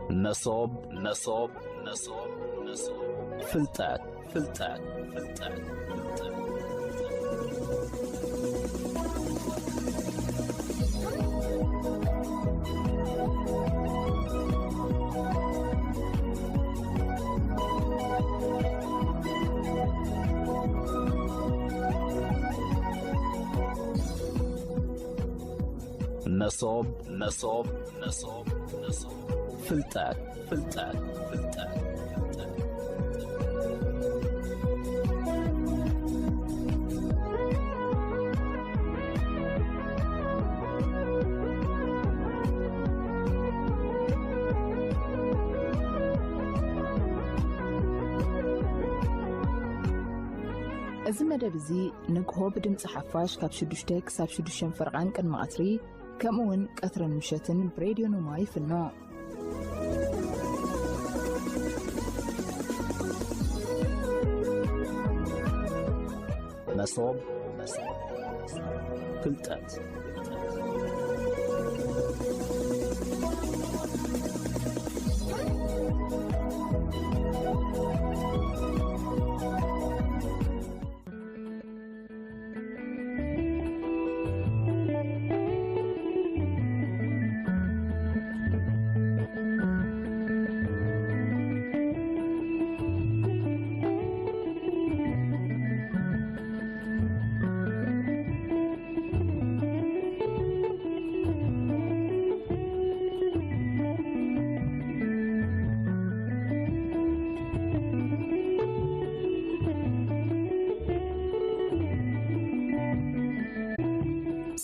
መሶብ፣ መሶብ፣ መሶብ፣ መሶብ። ፍልጠት፣ ፍልጠት፣ ፍልጠት፣ ፍልጠት። መሶብ፣ መሶብ፣ መሶብ፣ መሶብ። ፍልጠት፣ ፍልጠት፣ ፍልጠት፣ ፍልጠት። እዚ መደብ እዚ ንግሆ ብድምፂ ሓፋሽ ካብ ሽዱሽተ ክሳብ ሽዱሽተ ፈርቓን ቅድሚ ቀትሪ፣ ከምኡ እውን ቀትርን ምሸትን ብሬድዮ ኖማ ይፍኖ። መሶብ፣ መሶብ፣ ፍልጠት።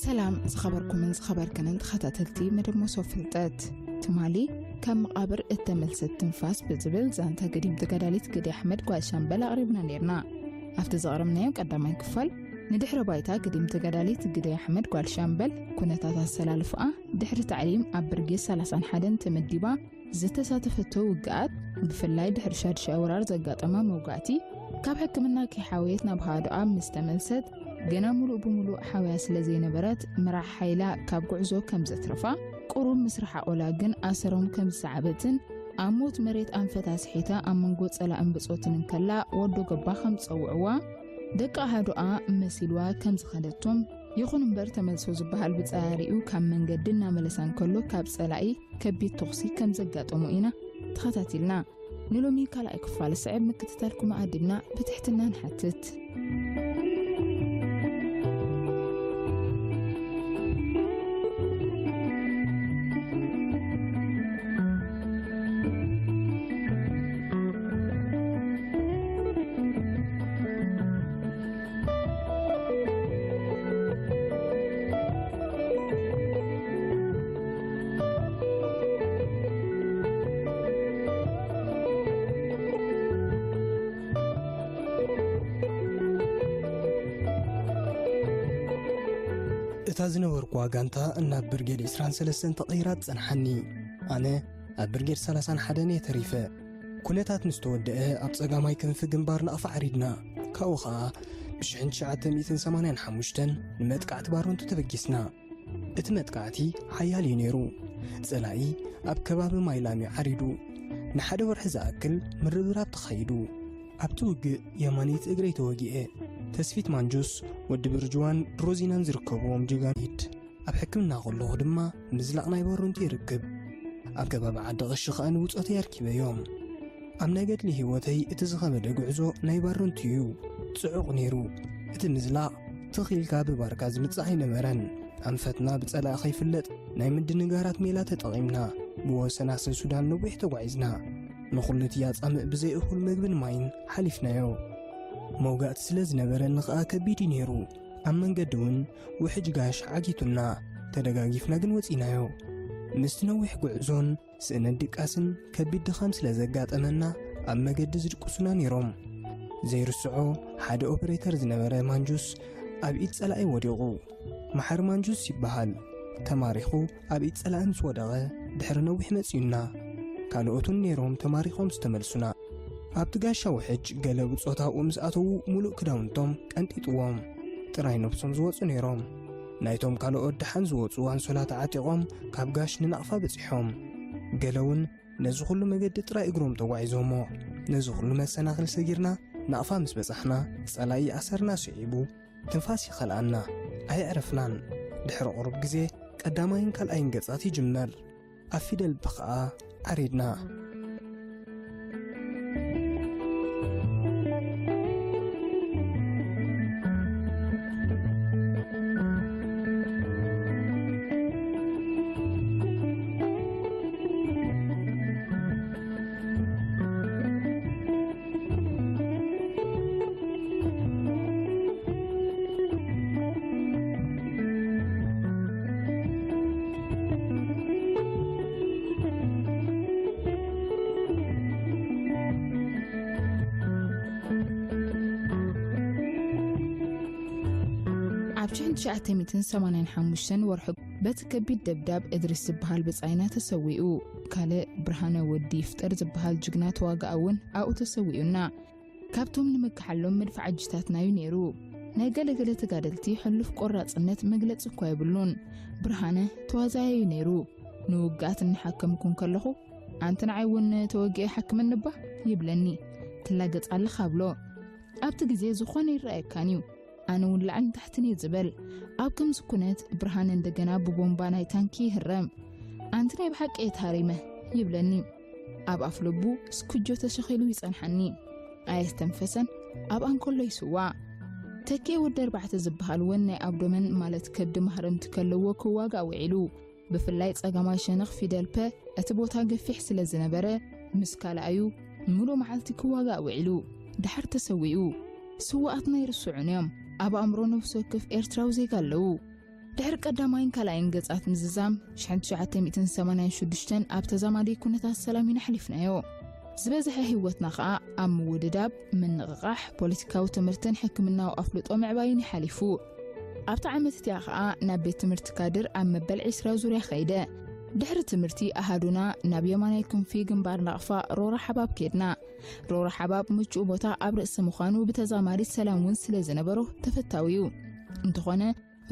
ሰላም ዝኸበርኩምን ዝኸበርክንን ተኸታተልቲ መደብ መሶብ ፍልጠት። ትማሊ ካብ መቓብር እተመልሰት ትንፋስ ብዝብል ዛንታ ገዲም ተጋዳሊት ግደይ ኣሕመድ ጓል ሻምበል ኣቕሪብና ነይርና። ኣብቲ ዘቕረብናዮ ቀዳማይ ክፋል፣ ንድሕረ ባይታ ገዲም ተጋዳሊት ግደይ ኣሕመድ ጓል ሻምበል፣ ኩነታት ኣሰላልፍኣ፣ ድሕሪ ታዕሊም ኣብ ብርጌድ ሰላሳን ሓደን ተመዲባ ዝተሳተፈቶ ውግኣት፣ ብፍላይ ድሕሪ ሻድሻይ ወራር ዘጋጠማ መውጋእቲ፣ ካብ ሕክምና ከይሓወየት ናብ ሃዱኣ ምስ ተመልሰት፣ ገና ሙሉእ ብሙሉእ ሓውያ ስለ ዘይነበረት፣ ምራሕ ሓይላ ካብ ጉዕዞ ከም ዘትረፋ፣ ቁሩብ ምስ ረሓቖላ ግን ኣሰሮም ከም ዝሰዓበትን፣ ኣብ ሞት መሬት ኣንፈታ ስሒታ ኣብ መንጎ ጸላእን ብጾትን እንከላ ወዶ ገባ ከም ዝጸውዕዋ፣ ደቂ ኣሃዱኣ መሲልዋ ከም ዝኸደቶም፣ ይኹን እምበር ተመልሶ ዝበሃል ብጻያሪኡ ካብ መንገዲ እናመለሳ እንከሎ ካብ ጸላኢ ከቢድ ተኹሲ ከም ዘጋጠሞ ኢና ተኸታቲልና። ንሎሚ ካልኣይ ክፋል ስዕብ ምክትታልኩም ኣዲብና ብትሕትና ንሓትት። እታ ዝነበርኩዋ ጋንታ ናብ ብርጌድ ዕስራን ሰለስተን ተቐይራ ትጸንሓኒ። ኣነ ኣብ ብርጌድ ሰላሳን ሓደን እየ ተሪፈ። ኩነታት ምስ ተወደአ ኣብ ጸጋማይ ክንፊ ግንባር ናቕፋ ዓሪድና። ካብኡ ኸኣ ብሽሕን ትሽዓተ ሚእትን ሰማንያን ሓሙሽተን ንመጥቃዕቲ ባረንቱ ተበጊስና። እቲ መጥቃዕቲ ሓያል እዩ ነይሩ። ጸላኢ ኣብ ከባቢ ማይላም እዩ ዓሪዱ። ንሓደ ወርሒ ዝኣክል ምርብራብ ተኻይዱ። ኣብቲ ውግእ የማነይቲ እግረይ ተወጊኤ። ተስፊት ማንጁስ፣ ወዲ ብርጅዋን ሮዚናን ዝርከብዎም ጀጋኒት። ኣብ ሕክምና ከለኹ ድማ ምዝላቕ ናይ ባረንቱ ይርክብ። ኣብ ከባቢ ዓዲ ቐሺ ኸኣ ንብጾተይ ኣርኪበዮም። ኣብ ናይ ገድሊ ህይወተይ እቲ ዝኸበደ ጉዕዞ ናይ ባረንቱ እዩ። ጽዑቕ ነይሩ። እቲ ምዝላቕ ትኽ ኢልካ ብባርካ ዝምጻእ ኣይነበረን። ኣንፈትና ብጸላኢ ከይፍለጥ ናይ ምድንጋራት ሜላ ተጠቒምና ብወሰን ኣሰል ሱዳን ነዊሕ ተጓዒዝና። ንኹሉ እቲ ኣጻምእ ብዘይ እኹል መግብን ማይን ሓሊፍናዮ። መውጋእቲ ስለ ዝነበረኒ ኸኣ ከቢድ እዩ ነይሩ። ኣብ መንገዲ እውን ውሕጅ ጋሽ ዓጊቱና፣ ተደጋጊፍና ግን ወጺናዮ። ምስቲ ነዊሕ ጉዕዞን ስእነት ድቃስን ከቢድ ድኻም ስለ ዘጋጠመና፣ ኣብ መገዲ ዝድቅሱና ነይሮም። ዘይርስዖ፣ ሓደ ኦፐሬተር ዝነበረ ማንጁስ ኣብ ኢድ ጸላኢ ወዲቑ። መሓሪ ማንጁስ ይበሃል። ተማሪኹ ኣብ ኢድ ጸላኢ ምስ ወደቐ፣ ድሕሪ ነዊሕ መጺኡና። ካልኦት እውን ነይሮም ተማሪኾም ዝተመልሱና። ኣብቲ ጋሻ ውሕጅ ገለ ብጾታኡ ምስ ኣተዉ፣ ሙሉእ ክዳውንቶም ቀንጢጥዎም። ጥራይ ነብሶም ዝወጹ ነይሮም። ናይቶም ካልኦት ደሓን ዝወጹ ኣንሶላ ተዓጢቖም ካብ ጋሽ ንናቕፋ በጺሖም። ገለ እውን ነዚ ኩሉ መገዲ ጥራይ እግሮም ተጓዒዞሞ። ነዚ ኩሉ መሰናኽል ሰጊርና ናቕፋ ምስ በጻሕና፣ ጸላኢ ኣሰርና ስዒቡ፣ ትንፋስ ይኸልኣና። ኣየዕረፍናን። ድሕሪ ቁሩብ ግዜ ቀዳማይን ካልኣይን ገጻት ይጅመር። ኣብ ፊደል ብ ኸኣ ዓሪድና። ኣብ ሽሕን ትሽዓተ ሚእትን ሰማንያን ሓሙሽተን ወርሒ በቲ ከቢድ ደብዳብ እድሪስ ዝበሃል ብጻይና ተሰዊኡ። ካልእ ብርሃነ ወዲ ይፍጠር ዝበሃል ጅግና ተዋጋኣ እውን ኣብኡ ተሰዊኡና። ካብቶም ንምክሓሎም መድፍዓጅታትና እዩ ነይሩ። ናይ ገለገለ ተጋደልቲ ሕሉፍ ቆራጽነት መግለጺ እኳ የብሉን። ብርሃነ ተዋዛያይ እዩ ነይሩ። ንውግኣት እናሓከምኩ እንከለኹ፣ "ኣንቲ ንዓይ እውን ተወጊኤ ሓክመኒ እባ" ይብለኒ። "ትላገጽ ኣለኻ?" እብሎ። ኣብቲ ግዜ ዝኾነ ይረኣየካን እዩ። ኣነ እውን ላዕልን ታሕትን እየ ዝብል። ኣብ ከምዚ ኩነት ብርሃነ እንደገና ብቦምባ ናይ ታንኪ ይህረም። "ኣንቲ ናይ ብሓቂ እየ ተሃሪመ" ይብለኒ። ኣብ ኣፍ ልቡ ስኩጆ ተሸኺሉ ይጸንሓኒ። ኣየስተንፈሰን፣ ኣብ ኣንኮሎ ይስዋእ። ተኪኤ ወዲ ኣርባዕተ ዝበሃል እውን ናይ ኣብዶመን ማለት ከብዲ ማህረምቲ ከለዎ ክዋጋእ ውዒሉ። ብፍላይ ጸጋማይ ሸነኽ ፊደል ፐ እቲ ቦታ ገፊሕ ስለ ዝነበረ፣ ምስ ካልኣዩ ምሉእ መዓልቲ ክዋጋእ ውዒሉ። ደሓር ተሰዊኡ። ስውኣትና ኣይርስዑን እዮም። ኣብ ኣእምሮ ነፍሲ ወከፍ ኤርትራዊ ዜጋ ኣለዉ። ድሕሪ ቀዳማይን ካልኣይን ገጻት ምዝዛም፣ ሽሕን ትሽዓተ ሚእትን ሰማንያን ሽዱሽተን ኣብ ተዛማዲ ኩነታት ሰላም ኢና ኣሕሊፍናዮ። ዝበዝሐ ህይወትና ኸኣ ኣብ ምውድዳብ፣ ምንቕቓሕ፣ ፖለቲካዊ ትምህርትን ሕክምናዊ ኣፍልጦ ምዕባይን እዩ ሓሊፉ። ኣብታ ዓመት እቲኣ ኸኣ ናብ ቤት ትምህርቲ ካድር ኣብ መበል ዕስራ ዙርያ ኸይደ። ድሕሪ ትምህርቲ ኣሃዱና ናብ የማናይ ክንፊ ግንባር ናቕፋ ሮራ ሓባብ ኬድና። ሮራ ሓባብ ምቹእ ቦታ ኣብ ርእሲ ምዃኑ ብተዛማዲት ሰላም እውን ስለ ዝነበሮ ተፈታዊ እዩ። እንተኾነ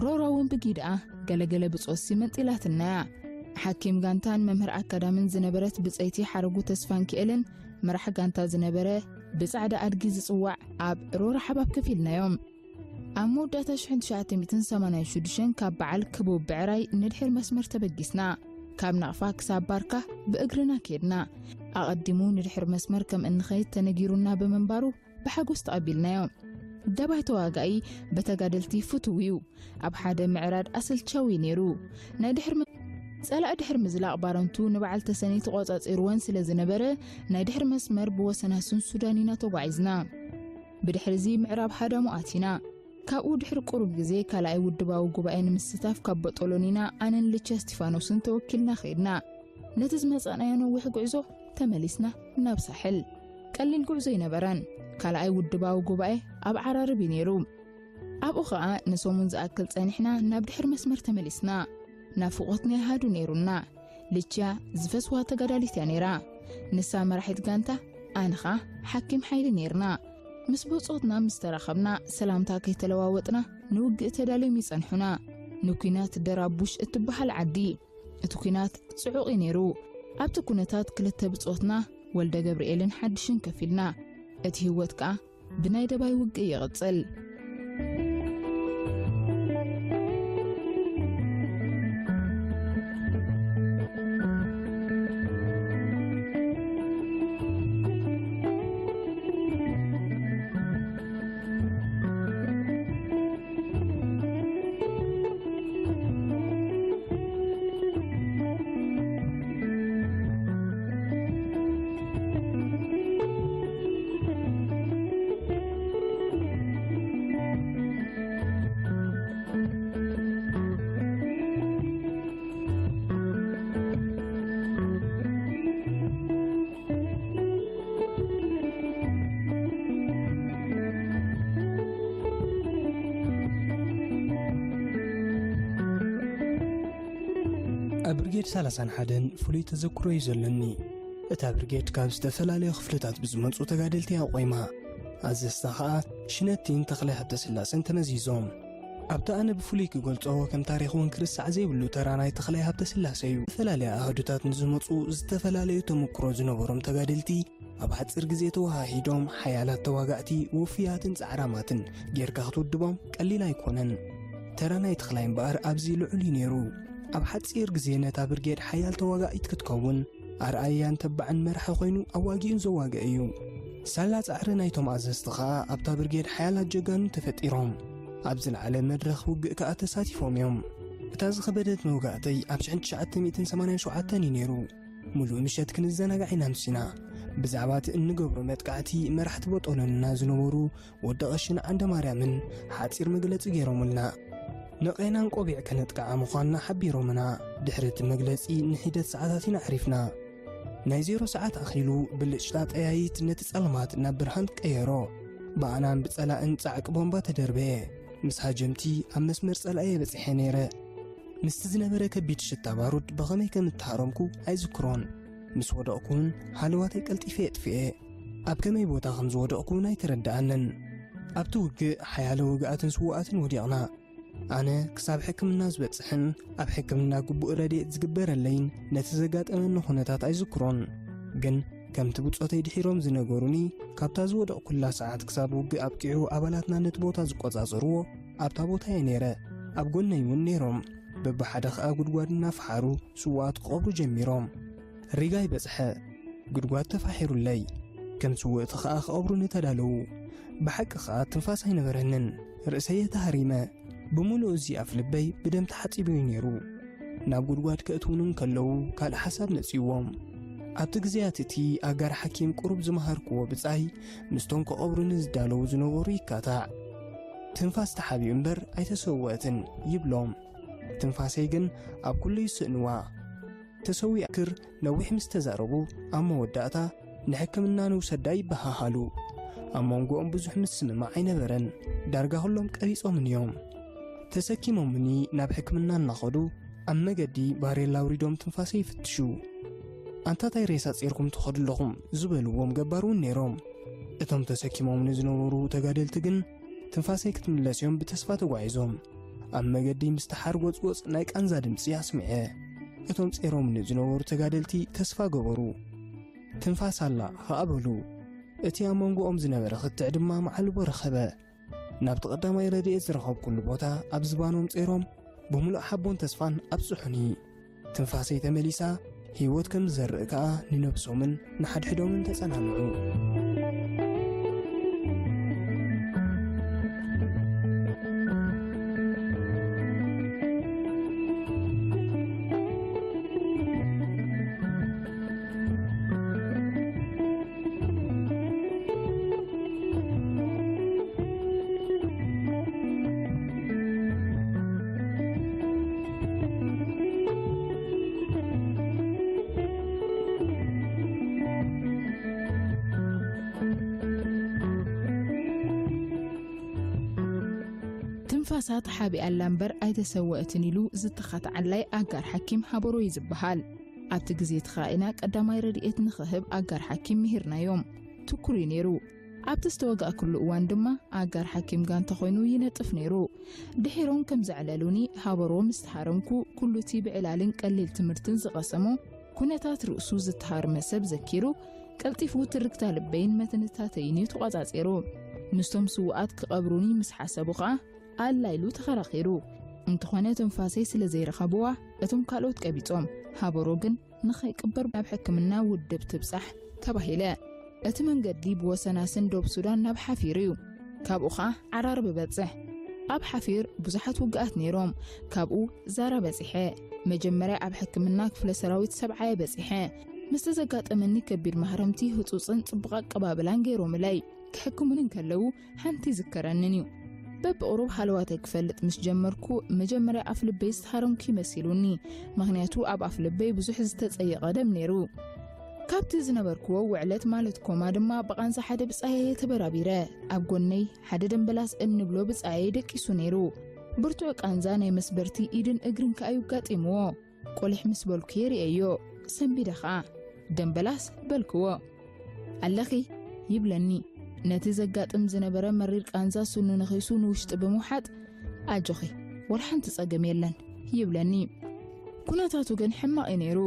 ሮራ እውን ብጊድኣ ገለገለ ብጾትሲ መንጢላትና እያ። ሓኪም ጋንታን መምህር ኣካዳምን ዝነበረት ብጸይቲ ሓረጉ ተስፋንኪኤልን መራሕ ጋንታ ዝነበረ ብጻዕዳ ኣድጊ ዝጽዋዕ ኣብ ሮራ ሓባብ ከፊልናዮም። ኣብ መወዳእታ ሽሕን ትሽዓተ ሚእትን ሰማንያን ሽዱሽተን ካብ በዓል ክቡብ ብዕራይ ንድሕር መስመር ተበጊስና። ካብ ናቕፋ ክሳብ ባርካ ብእግርና ኬድና። ኣቐዲሙ ንድሕር መስመር ከም እንኸይድ ተነጊሩና ብምንባሩ ብሓጎስ ተቐቢልናዮ። ደባይ ተዋጋኢ ብተጋደልቲ ፍቱው እዩ። ኣብ ሓደ ምዕራድ ኣሰልቻዊ ነይሩ። ናይ ድሕር ም-፣ ጸላኢ ድሕር ምዝላቕ ባረንቱ ንበዓል ተሰነይ ተቖጻጺርወን ስለ ዝነበረ፣ ናይ ድሕር መስመር ብወሰናስን ሱዳን ኢና ተጓዒዝና። ብድሕርዚ ምዕራብ ሃዳሙ ኣቲና። ካብኡ ድሕሪ ቁሩብ ግዜ ካልኣይ ውድባዊ ጉባኤ ንምስታፍ ካብ በጦሎኒና ኣነን ልቻ እስቲፋኖስን ተወኪልና ኸይድና። ነቲ ዝመጻእናዮ ነዊሕ ጉዕዞ ተመሊስና ናብ ሳሕል። ቀሊል ጉዕዞ ኣይነበረን። ካልኣይ ውድባዊ ጉባኤ ኣብ ዓራርብ እዩ ነይሩ። ኣብኡ ኸኣ ንሰሙን ዝኣክል ጸኒሕና ናብ ድሕር መስመር ተመሊስና። ናፍቖት ናይ ኣሃዱ ነይሩና። ልቻ ዝፈስዋ ተጋዳሊት እያ ነይራ። ንሳ መራሒት ጋንታ፣ ኣነ ኸኣ ሓኪም ሓይሊ ነይርና። ምስ ብጾትና ምስ ተራኸብና፣ ሰላምታ ከይተለዋወጥና ንውግእ ተዳልዮም ይጸንሑና። ንኲናት ደራቡሽ እትበሃል ዓዲ። እቲ ኲናት ጽዑቕ እዩ ነይሩ። ኣብቲ ኩነታት ክልተ ብጾትና፣ ወልደ ገብርኤልን ሓድሽን ከፊልና። እቲ ህይወት ከኣ ብናይ ደባይ ውግእ ይቕጽል። ኣብ ብርጌድ ሰላሳን ሓደን ፍሉይ ተዘክሮ እዩ ዘለኒ። እታ ብርጌድ ካብ ዝተፈላለዩ ክፍልታት ብዝመጹ ተጋደልቲ እያ ቆይማ። ኣዘዝታ ኸኣ ሽነቲን ተኽለ ሃብተስላሰን ተመዚዞም። ኣብቲ ኣነ ብፍሉይ ክገልጾ፣ ከም ታሪኽ እውን ክርስዕ ዘይብሉ ተራ ናይ ተኽላይ ሃብተስላሴ እዩ። ዝተፈላለያ ኣሃዱታት ንዝመጹ፣ ዝተፈላለዩ ተመክሮ ዝነበሮም ተጋደልቲ፣ ኣብ ሓጺር ግዜ ተወሃሂዶም፣ ሓያላት ተዋጋእቲ፣ ውፉያትን ጻዕራማትን ጌርካ ክትውድቦም ቀሊል ኣይኮነን። ተራ ናይ ተኽላይ እምበኣር ኣብዚ ልዑል እዩ ነይሩ። ኣብ ሓጺር ግዜ ነታ ብርጌድ ሓያል ተዋጋኢት ክትከውን፣ ኣርኣያን ተባዕን መራሒ ኮይኑ ኣዋጊኡን ዘዋግአ እዩ። ሳላ ጻዕሪ ናይቶም ኣዘዝቲ ኸኣ ኣብታ ብርጌድ ሓያላት ጀጋኑ ተፈጢሮም፣ ኣብ ዝለዓለ መድረኽ ውግእ ከኣ ተሳቲፎም እዮም። እታ ዝኸበደት መውጋእተይ ኣብ ሽሕን ትሽዓተ ሚእትን ሰማንያን ሸውዓተን እዩ ነይሩ። ምሉእ ምሸት ክንዘናጋዕ ኢና ኣምሲና። ብዛዕባ እቲ እንገብሮ መጥቃዕቲ መራሕቲ በጦሎንና ዝነበሩ ወዲ ቀሽን ዓንደ ማርያምን ሓጺር መግለጺ ገይሮምልና። ነቐይናን ቆቢዕ ከነጥቅዓ ምዃንና ሓቢሮምና። ድሕሪ እቲ መግለጺ ንሒደት ሰዓታት ኢና ኣዕሪፍና። ናይ ዜሮ ሰዓት ኣኺሉ ብልጭታ ጠያይት ነቲ ጸልማት ናብ ብርሃን ቀየሮ። ብኣናን ብጸላእን ጻዕቂ ቦምባ ተደርበየ። ምስ ሃጀምቲ ኣብ መስመር ጸላእየ በጺሐ ነይረ። ምስቲ ዝነበረ ከቢድ ሽታ ባሩድ ብኸመይ ከም እተሃረምኩ ኣይዝክሮን። ምስ ወደቕኩ እውን ሃለዋተይ ቀልጢፈ የጥፍኤ። ኣብ ከመይ ቦታ ከም ዝወደቕኩ እውን ኣይተረድኣንን። ኣብቲ ውግእ ሓያለ ውግኣትን ስዉኣትን ወዲቕና። ኣነ ክሳብ ሕክምና ዝበጽሕን ኣብ ሕክምና ግቡእ ረድኤት ዝግበረለይን ነቲ ዘጋጠመኒ ኩነታት ኣይዝክሮን። ግን ከምቲ ብጾተይ ድሒሮም ዝነገሩኒ፣ ካብታ ዝወደቕኩላ ሰዓት ክሳብ ውግእ ኣብቂዑ ኣባላትና ነቲ ቦታ ዝቆጻጸርዎ ኣብታ ቦታ እየ ነይረ። ኣብ ጎነይ እውን ነይሮም። በብሓደ ኸኣ ጉድጓድ እናፈሓሩ ስዉኣት ክቐብሩ ጀሚሮም። ሪጋ ይበጽሐ። ጉድጓድ ተፋሒሩለይ። ከም ስውእቲ ኸኣ ክቐብሩኒ ተዳለዉ። ብሓቂ ኸኣ ትንፋስ ኣይነበረንን። ርእሰየ ተሃሪመ። ብምሉኡ እዚ ኣፍ ልበይ ብደም ተሓጺቡ እዩ ነይሩ። ናብ ጉድጓድ ከእትዉኒ እንከለዉ ካልእ ሓሳብ መጺእዎም። ኣብቲ ግዜያት እቲ ኣጋር ሓኪም ቁሩብ ዝመሃርክዎ ብጻይ ምስቶም ክቐብሩኒ ዝዳለዉ ዝነበሩ ይካታዕ። ትንፋስ ተሓቢኡ እምበር ኣይተሰወአትን ይብሎም። ትንፋሰይ ግን ኣብ ኩሉ ይስእንዋ። ተሰዊኣ ክር ነዊሕ ምስ ተዛረቡ፣ ኣብ መወዳእታ ንሕክምና ንውሰዳ ይበሃሃሉ። ኣብ መንጎኦም ብዙሕ ምስምማዕ ኣይነበረን። ዳርጋ ኩሎም ቀቢጾምን እዮም። ተሰኪሞምኒ ናብ ሕክምና እናኸዱ፣ ኣብ መገዲ ባሬላ ኣውሪዶም ትንፋሰይ ይፍትሹ። "ኣንታ ታይ ሬሳ ጼርኩም ትኸዱ ኣለኹም?" ዝበልዎም ገባር እውን ነይሮም። እቶም ተሰኪሞምኒ ዝነበሩ ተጋደልቲ ግን ትንፋሰይ ክትምለስ እዮም ብተስፋ ተጓዒዞም። ኣብ መገዲ ምስ ተሓርጎጽጎጽ ናይ ቃንዛ ድምጺ ኣስሚዐ። እቶም ጼሮምኒ ዝነበሩ ተጋደልቲ ተስፋ ገበሩ። "ትንፋስ ኣላ" ኸኣ በሉ። እቲ ኣብ መንጎኦም ዝነበረ ክትዕ ድማ መዓልቦ ረኸበ። ናብቲ ቀዳማይ ረድኤት ዝረኸብኩሉ ቦታ ኣብ ዝባኖም ጼሮም ብምሉእ ሓቦን ተስፋን ኣብጽሑኒ። ትንፋሰይ ተመሊሳ፣ ህይወት ከም ዝዘርእ ከኣ ንነብሶምን ንሓድሕዶምን ተጸናንዑ። ትንፋሳ ተሓቢኣ ኣላ እምበር ኣይተሰወአትን ኢሉ ዝተኻትዓላይ ኣጋር ሓኪም ሃበሮ እዩ ዝበሃል። ኣብቲ ግዜ እቲ ኸኣ ኢና ቀዳማይ ረድኤት ንኽህብ ኣጋር ሓኪም ምሂርናዮም። ትኩር እዩ ነይሩ። ኣብቲ ዝተወጋእኩሉ እዋን ድማ ኣጋር ሓኪም ጋንታ ኮይኑ ይነጥፍ ነይሩ። ድሒሮም ከም ዘዕለሉኒ፣ ሃበሮ ምስ ተሃረምኩ፣ ኩሉ እቲ ብዕላልን ቀሊል ትምህርትን ዝቐሰሞ፣ ኩነታት ርእሱ ዝተሃርመ ሰብ ዘኪሩ፣ ቀልጢፉ ትርግታ ልበይን መትንታተይን እዩ ተቖጻጺሩ። ምስቶም ስዉኣት ክቐብሩኒ ምስ ሓሰቡ ኸኣ፣ ኣላ ኢሉ ተኸራኺሩ። እንተኾነ ትንፋሰይ ስለ ዘይረኸብዋ፣ እቶም ካልኦት ቀቢጾም። ሃበሮ ግን ንኸይቅበር ናብ ሕክምና ውድብ ትብጻሕ ተባሂለ። እቲ መንገዲ ብወሰናስን ዶብ ሱዳን ናብ ሓፊር እዩ። ካብኡ ኸኣ ዓራርብ እበጽሕ። ኣብ ሓፊር ብዙሓት ውግኣት ነይሮም። ካብኡ ዛራ በጺሐ። መጀመርያ ኣብ ሕክምና ክፍለ ሰራዊት ሰብዓየ በጺሐ። ምስቲ ዘጋጠመኒ ከቢድ ማህረምቲ ህጹጽን ጽቡቕ ኣቀባብላን ገይሮምለይ። ክሕክሙኒ እንከለዉ ሓንቲ ይዝከረንን እዩ። በብቑሩብ ሃለዋተይ ክፈልጥ ምስ ጀመርኩ፣ መጀመርያ ኣፍ ልበይ ዝተሃረምኩ እዩ መሲሉኒ። ምኽንያቱ ኣብ ኣፍ ልበይ ብዙሕ ዝተጸየቐ ደም ነይሩ። ካብቲ ዝነበርክዎ ውዕለት ማለት ኮማ ድማ ብቓንዛ ሓደ ብጻየይ ተበራቢረ። ኣብ ጎነይ ሓደ ደምበላስ እንብሎ ብጻየይ ደቂሱ ነይሩ። ብርቱዕ ቃንዛ ናይ መስበርቲ ኢድን እግርን ከኣ እዩ ኣጋጢምዎ። ቆሊሕ ምስ በልኩ የርእየዮ፣ ሰንቢደ ኸኣ፣ "ደምበላስ?" በልክዎ። "ኣለኺ?" ይብለኒ። ነቲ ዘጋጥም ዝነበረ መሪር ቃንዛ ስኑ ነኺሱ ንውሽጢ ብምውሓጥ፣ ኣጆኺ፣ ወላ ሓንቲ ጸገም የለን ይብለኒ። ኩነታቱ ግን ሕማቕ እዩ ነይሩ።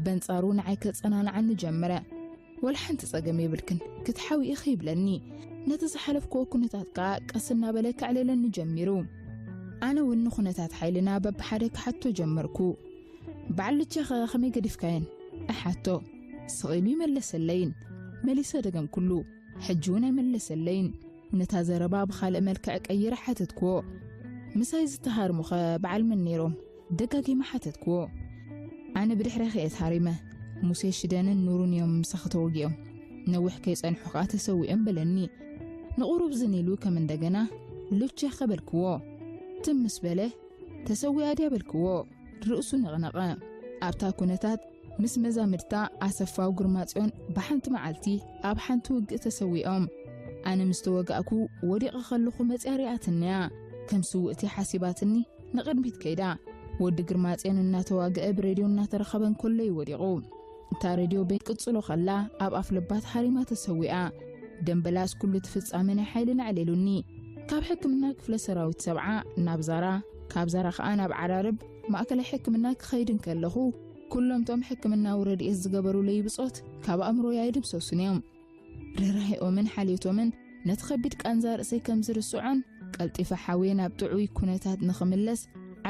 በንጻሩ ንዓይ ከጸናንዓኒ ጀመረ። ወላ ሓንቲ ጸገም የብልክን፣ ክትሓዊ ኢኺ ይብለኒ። ነቲ ዝሓለፍክዎ ኩነታት ከኣ ቀስ እናበለ ከዕልለኒ ጀሚሩ። ኣነ እውን ንኩነታት ሓይልና በብሓደ ክሓቶ ጀመርኩ። በዓል ልቼኸ ከመይ ገዲፍካየን? እሓቶ። ስቕ ኢሉ ይመለሰለይን። መሊሰ ደገምኩሉ። ሕጂ እውን ኣይመለሰለይን። ነታ ዘረባ ብኻልእ መልክዕ ቀይረ ሓተትክዎ። ምሳይ ዝተሃርሙኸ በዓል መን ነይሮም? ደጋጊመ ሓተትክዎ። ኣነ ብድሕሬኺ እየ ተሃሪመ። ሙሴ ሽደንን ኑሩን እዮም ምሳኺ ተወጊኦም። ነዊሕ ከይጸንሑ ከኣ ተሰዊኦም በለኒ። ንቑሩብ ዝን ኢሉ ከም እንደገና፣ ሉቼኸ በልክዎ። ትም ምስ በለ፣ ተሰዊኣ ድያ በልክዎ። ርእሱ ነቕነቐ። ኣብታ ኩነታት ምስ መዛምድታ ኣሰፋው ግርማጽዮን ብሓንቲ መዓልቲ ኣብ ሓንቲ ውግእ ተሰዊኦም። ኣነ ምስ ተወጋእኩ ወዲቐ ከለኹ መጽያ ሪኣትንያ። ከም ስውእቲ ሓሲባትኒ ንቕድሚት ከይዳ። ወዲ ግርማጽዮን እናተዋግአ ብሬድዮ እናተረኸበ እንከሎ እዩ ወዲቑ። እታ ሬድዮ ቤት ቅጽሎ ከላ ኣብ ኣፍ ልባ ተሃሪማ ተሰዊኣ። ደምበላስ ኩሉ እቲ ፍጻመ ናይ ሓይልን ኣዕሌሉኒ። ካብ ሕክምና ክፍለ ሰራዊት ሰብዓ ናብ ዛራ፣ ካብ ዛራ ከኣ ናብ ዓራርብ ማእከላይ ሕክምና ክኸይድ እንከለኹ፣ ኩሎም እቶም ሕክምናዊ ረድኤት ዝገበሩለይ ብጾት ካብ ኣእምሮይ ኣይድምሰሱን እዮም። ርህራሄኦምን ሓልዮቶምን ነቲ ከቢድ ቃንዛ ርእሰይ ከም ዝርስዖን ቀልጢፈ ሓውየ ናብ ጥዑይ ኩነታት ንኽምለስ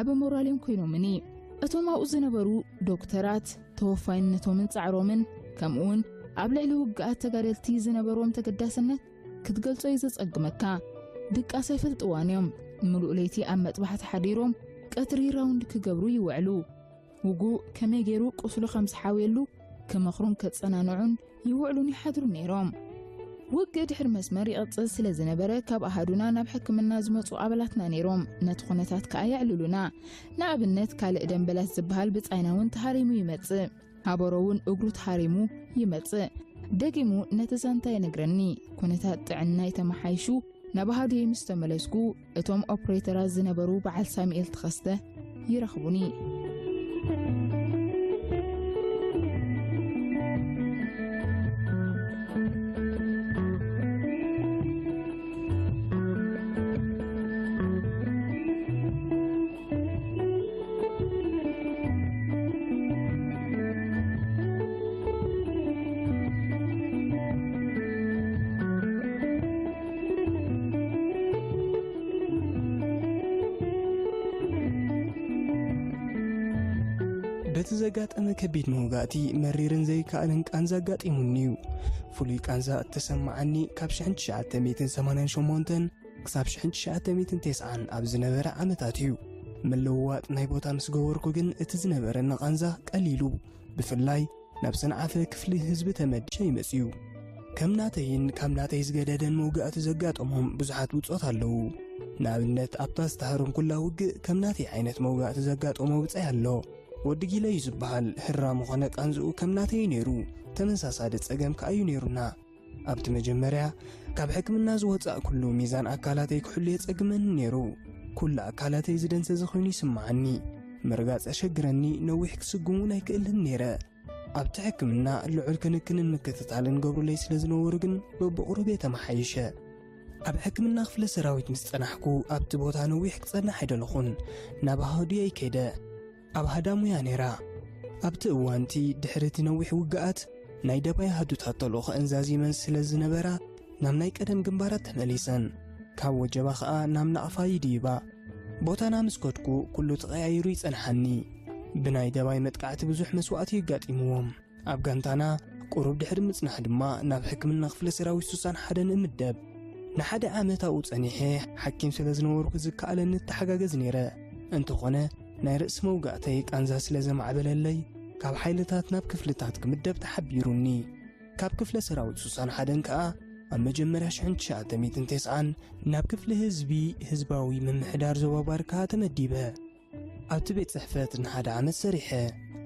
ዓቢ ሞራል እዮም ኮይኖምኒ። እቶም ኣብኡ ዝነበሩ ዶክተራት ተወፋይነቶምን ጻዕሮምን፣ ከምኡውን ኣብ ልዕሊ ውግኣት ተጋደልቲ ዝነበሮም ተገዳስነት ክትገልጾ እዩ ዘጸግመካ። ድቃስ ኣይፈልጥዋን እዮም። ምሉእ ለይቲ ኣብ መጥባሕቲ ሓዲሮም ቀትሪ ራውንድ ክገብሩ ይውዕሉ። ውጉእ ከመይ ገይሩ ቁስሉ ከም ዝሓውየሉ ክመኽሩን ከጸናንዑን ይውዕሉን ይሓድሩ ነይሮም። ውግእ ድሕሪ መስመር ይቕጽል ስለ ዝነበረ፣ ካብ ኣሃዱና ናብ ሕክምና ዝመጹ ኣባላትና ነይሮም። ነቲ ኩነታት ከኣ የዕልሉና። ንኣብነት፣ ካልእ ደምበላስ ዝበሃል ብጻይና እውን ተሃሪሙ ይመጽእ። ሃበሮ እውን እግሩ ተሃሪሙ ይመጽእ። ደጊሙ ነቲ ዛንታ ይነግረኒ። ኩነታት ጥዕናይ ተመሓይሹ ናብ ኣሃዱየይ ምስ ተመለስኩ፣ እቶም ኦፕሬተራት ዝነበሩ በዓል ሳሙኤል ተኸስተ ይረኽቡኒ። በቲ ዘጋጠመ ከቢድ መውጋእቲ፣ መሪርን ዘይከኣልን ቃንዛ ኣጋጢሙኒ እዩ። ፍሉይ ቃንዛ እተሰማዓኒ ካብ ሽሕን ትሽዓተ ሚእትን ሰማንያን ሸሞንተን ክሳብ ሽሕን ትሽዓተ ሚእትን ተስዓን ኣብ ዝነበረ ዓመታት እዩ። ምልውዋጥ ናይ ቦታ ምስ ገበርኩ ግን፣ እቲ ዝነበረኒ ቃንዛ ቀሊሉ። ብፍላይ ናብ ሰንዓፈ ክፍሊ ህዝቢ ተመዲሸ ይመጽእ እዩ። ከም ናተይን ካብ ናተይ ዝገደደን መውጋእቲ ዘጋጠሞም ብዙሓት ብጾት ኣለዉ። ንኣብነት፣ ኣብታ ዝተሃረምኩላ ውግእ ከም ናተይ ዓይነት መውጋእቲ ዘጋጠሞ ብጻይ ኣሎ። ወዲ ጊለ እዩ ዝበሃል። ህራሙ ኾነ ቃንዝኡ ከም ናተይ እዩ ነይሩ። ተመሳሳሊ ጸገም ከኣ እዩ ነይሩና። ኣብቲ መጀመርያ፣ ካብ ሕክምና ዝወጻእኩሉ፣ ሚዛን ኣካላተይ ክሕሉ የጸግመኒ ነይሩ። ኩሉ ኣካላተይ ዝደንዘዘ ኮይኑ ይስምዓኒ። ምርጋጽ የሸግረኒ፣ ነዊሕ ክስጉም እውን ኣይክእልን ነይረ። ኣብቲ ሕክምና ልዑል ክንክንን ምክትታልን ገብሩለይ ስለ ዝነበሩ ግን፣ በብቑሩብ እየ ተመሓይሸ። ኣብ ሕክምና ክፍለ ሰራዊት ምስ ጸናሕኩ፣ ኣብቲ ቦታ ነዊሕ ክጸንሕ ኣይደለኹን። ናብ ኣሃዱየይ ከይደ። ኣብ ሃዳሙያ ነይራ። ኣብቲ እዋንቲ፣ ድሕሪ እቲ ነዊሕ ውግኣት፣ ናይ ደባይ ኣሃዱታት ተልእኾ እንዛዚመን ስለ ዝነበራ፣ ናብ ናይ ቀደም ግንባራት ተመሊሰን። ካብ ወጀባ ኸኣ ናብ ናቕፋ ይድይባ። ቦታና ምስ ከድኩ፣ ኩሉ ተቐያይሩ ይጸንሓኒ። ብናይ ደባይ መጥቃዕቲ ብዙሕ መስዋእቲ የጋጢምዎም። ኣብ ጋንታና ቁሩብ ድሕሪ ምጽናሕ ድማ፣ ናብ ሕክምና ክፍለ ሰራዊት ሱሳን ሓደ ንምደብ። ንሓደ ዓመት ኣብኡ ጸኒሐ፣ ሓኪም ስለ ዝነበርኩ ዝከኣለኒ እተሓጋገዝ ነይረ። እንተኾነ፣ ናይ ርእሲ መውጋእተይ ቃንዛ ስለ ዘማዕበለለይ፣ ካብ ሓይልታት ናብ ክፍልታት ክምደብ ተሓቢሩኒ። ካብ ክፍለ ሰራዊት ሱሳን ሓደን ከኣ፣ ኣብ መጀመርያ ሽሕን ትሽዓተ ሚእትን ተስዓን ናብ ክፍሊ ህዝቢ፣ ህዝባዊ ምምሕዳር ዞባ ባርካ ተመዲበ። ኣብቲ ቤት ጽሕፈት ንሓደ ዓመት ሰሪሐ።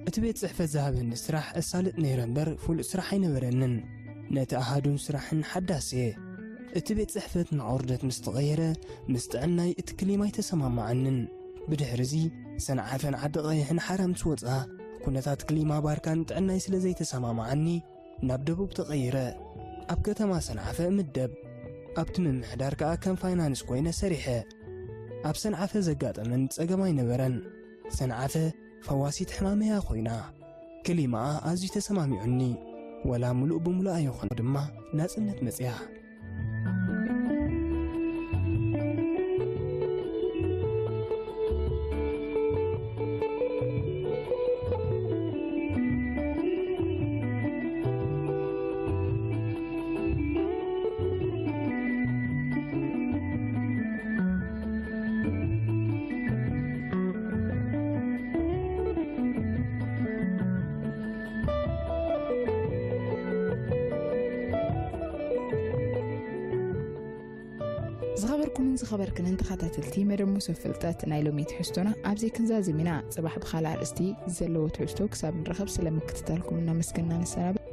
እቲ ቤት ጽሕፈት ዝሃበኒ ስራሕ እሳልጥ ነይረ እምበር፣ ፍሉጥ ስራሕ ኣይነበረንን። ነቲ ኣሃዱን ስራሕን ሓዳስ እየ። እቲ ቤት ጽሕፈት ናብ ዑርደት ምስ ተቐየረ፣ ምስ ጥዕናይ እቲ ክሊማ ኣይተሰማማዓንን። ብድሕርዚ፣ ሰንዓፈን ዓዲ ቀይሕን ሓራ ምስ ወጽኣ፣ ኩነታት ክሊማ ባርካን ጥዕናይ ስለ ዘይተሰማማዓኒ፣ ናብ ደቡብ ተቐይረ። ኣብ ከተማ ሰንዓፈ እምደብ። ኣብቲ ምምሕዳር ከኣ ከም ፋይናንስ ኮይነ ሰሪሐ። ኣብ ሰንዓፈ ዘጋጠመን ጸገም ኣይነበረን። ሰንዓፈ ፈዋሲት ሕማመያ ኮይና፣ ክሊማኣ ኣዝዩ ተሰማሚዑኒ። ወላ ምሉእ ብምሉእ ኣይኾነ ድማ ናጽነት መጽያ። ዝኸበርኩምን ዝኸበርክንን ተኸታተልቲ መደብ ሙሶ ፍልጠት፣ ናይ ሎሚ ትሕዝቶና ኣብዚ ክንዛዝም ኢና። ጽባሕ ብኻልእ ኣርእስቲ ዘለዎ ትሕዝቶ ክሳብ ንረኸብ ስለ ምክትታልኩም እናመስገንና ንሰናበት።